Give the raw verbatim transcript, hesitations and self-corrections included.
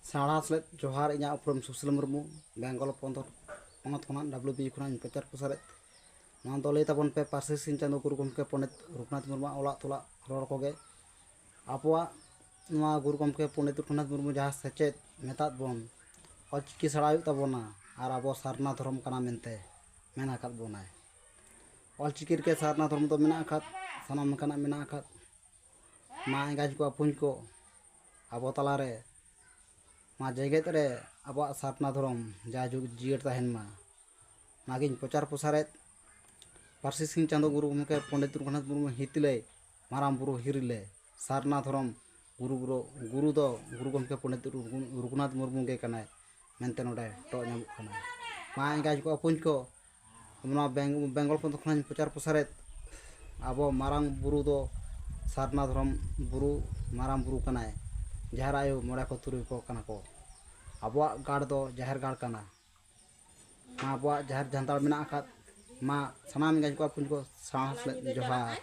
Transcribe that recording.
ᱥᱟᱶᱦᱟ ᱥᱮᱞᱮᱫ ᱡᱚᱦᱟᱨ᱾ ᱤᱧᱟᱹᱜ ᱩᱯᱨᱩᱢ ᱥᱩᱥᱤᱞ ᱢᱩᱨᱢᱩ, ᱵᱮᱝᱜᱚᱞ ᱯᱚᱱᱚᱛ, ᱯᱚᱱᱚᱛ ᱠᱷᱚᱱᱟᱜ ᱰᱟᱵᱞᱤᱭᱩ ᱵᱤ ᱠᱷᱚᱱᱟᱜ ᱤᱧ ᱯᱨᱚᱪᱟᱨ ᱯᱨᱚᱥᱟᱨᱮᱫ᱾ ᱱᱚᱣᱟ ᱫᱚ ᱞᱟᱹᱭ ᱛᱟᱵᱚᱱ ᱯᱮ, ᱯᱟᱹᱨᱥᱤ ᱥᱤᱧ ᱪᱟᱸᱫᱳ ᱜᱩᱨᱩ ᱜᱚᱢᱠᱮ ᱯᱚᱸᱰᱤᱛ ᱨᱚᱜᱷᱩᱱᱟᱛᱷ ᱢᱩᱨᱢᱩᱣᱟᱜ ᱚᱞᱟᱜ ᱛᱚᱞᱟᱜ ᱨᱚᱲ ᱠᱚᱜᱮ᱾ ᱟᱵᱚᱣᱟᱜ ᱱᱚᱣᱟ ᱜᱩᱨᱩ ᱜᱚᱢᱠᱮ ᱯᱚᱸᱰᱤᱛ ᱨᱚᱜᱷᱩᱱᱟᱛᱷ ᱢᱩᱨᱢᱩ ᱡᱟᱦᱟᱸ ᱥᱮᱪᱮᱫ ᱢᱮᱛᱟᱫ ᱵᱚᱱ, ᱚᱞᱪᱤᱠᱤ ᱥᱮᱬᱟ ᱦᱩᱭᱩᱜ ᱛᱟᱵᱚᱱᱟ ᱟᱨ ᱟᱵᱚ ᱥᱟᱨᱱᱟ ᱫᱷᱚᱨᱚᱢ ᱠᱟᱱᱟ ᱢᱮᱱᱛᱮ ᱢᱮᱱ ᱟᱠᱟᱫ ᱵᱚᱱᱟᱭ᱾ ᱚᱞᱪᱤᱠᱤ ᱨᱮᱜᱮ ᱥᱟᱨᱱᱟ ᱫᱷᱚᱨᱚᱢ ᱫᱚ ᱢᱮᱱᱟᱜ ᱟᱠᱟᱫ, ᱥᱟᱱᱟᱢ ᱞᱮᱠᱟᱱᱟᱜ ᱢᱮᱱᱟᱜ ᱟᱠᱟᱫ᱾ ᱢᱟ ᱮᱸᱜᱟᱡ ᱠᱚ ᱟᱹᱯᱩᱧ ᱠᱚ, ᱟᱵᱚ ᱛᱟᱞᱟᱨᱮ ᱢᱟ ᱡᱮᱜᱮᱛ ᱨᱮ ᱟᱵᱚᱣᱟᱜ ᱥᱟᱨᱱᱟ ᱫᱷᱚᱨᱚᱢ ᱡᱟᱭᱡᱩᱜᱽ ᱡᱤᱭᱟᱹᱲ ᱛᱟᱦᱮᱱ ᱢᱟ᱾ ᱚᱱᱟᱜᱤᱧ ᱯᱨᱚᱪᱟᱨ ᱯᱨᱚᱥᱟᱨᱮᱫ᱾ ᱯᱟᱹᱨᱥᱤ ᱥᱤᱧ ᱪᱟᱸᱫᱳ ᱜᱩᱨᱩ ᱜᱚᱢᱠᱮ ᱯᱚᱸᱰᱤᱛ ᱨᱚᱜᱷᱩᱱᱟᱛᱷ ᱢᱩᱨᱢᱩ ᱦᱤᱛᱤᱞᱟᱹᱭ, ᱢᱟᱨᱟᱝ ᱵᱩᱨᱩ ᱦᱤᱨᱤᱞᱮ, ᱥᱟᱨᱱᱟ ᱫᱷᱚᱨᱚᱢ ᱜᱩᱨᱩ, ᱜᱩᱨᱩ, ᱜᱩᱨᱩ ᱫᱚ ᱜᱩᱨᱩ ᱜᱚᱢᱠᱮ ᱯᱚᱸᱰᱤᱛ ᱨᱚᱜᱷᱩ-, ᱨᱚᱜᱷᱩᱱᱟᱛᱷ ᱢᱩᱨᱢᱩ ᱜᱮ ᱠᱟᱱᱟᱭ ᱢᱮᱱᱛᱮ ᱱᱚᱰᱮ ᱴᱚᱜ ᱧᱟᱢᱚᱜ ᱠᱟᱱᱟ᱾ ᱢᱟ ᱮᱸᱜᱟᱡ ᱠᱚ ᱟᱹᱯᱩᱧ ᱠᱚ, ᱱᱚᱣᱟ ᱵᱮᱝ-, ᱵᱮᱝᱜᱚᱞ ᱯᱚᱱᱚᱛ ᱠᱷᱚᱱᱟᱜ ᱯᱨᱚᱪᱟᱨ ᱯᱨᱚᱥᱟᱨᱮᱫ᱾ ᱟᱵᱚ ᱢᱟᱨᱟᱝ ᱵᱩᱨᱩ ᱫᱚ ᱥᱟᱨᱱᱟ ᱫᱷᱚᱨᱚᱢ ᱵᱩᱨᱩ ᱢᱟᱨᱟᱝ ᱵᱩᱨᱩ ᱠᱟᱱᱟᱭ᱾ ᱡᱟᱦᱮᱨ ᱟᱭᱳ ᱢᱚᱬᱮ ᱠᱚ ᱛᱩᱨᱩᱭ ᱠᱚ ᱠᱟᱱᱟ ᱠᱚ᱾ ᱟᱵᱚᱣᱟᱜ ᱜᱟᱲ ᱫᱚ ᱡᱟᱦᱮᱨ ᱜᱟᱲ ᱠᱟᱱᱟ᱾ ᱢᱟ ᱟᱵᱚᱣᱟᱜ ᱡᱟᱦᱮᱨ ᱡᱟᱱᱛᱷᱟᱲ ᱢᱮᱱᱟᱜ ᱟᱠᱟᱫ᱾ ᱢᱟ ᱥᱟᱱᱟᱢ ᱮᱸᱜᱟᱡ ᱠᱚ ᱟᱹᱯᱩᱧ ᱠᱚ ᱥᱟᱶᱦᱟ ᱥᱮᱞᱮᱫ ᱡᱚᱦᱟᱨ᱾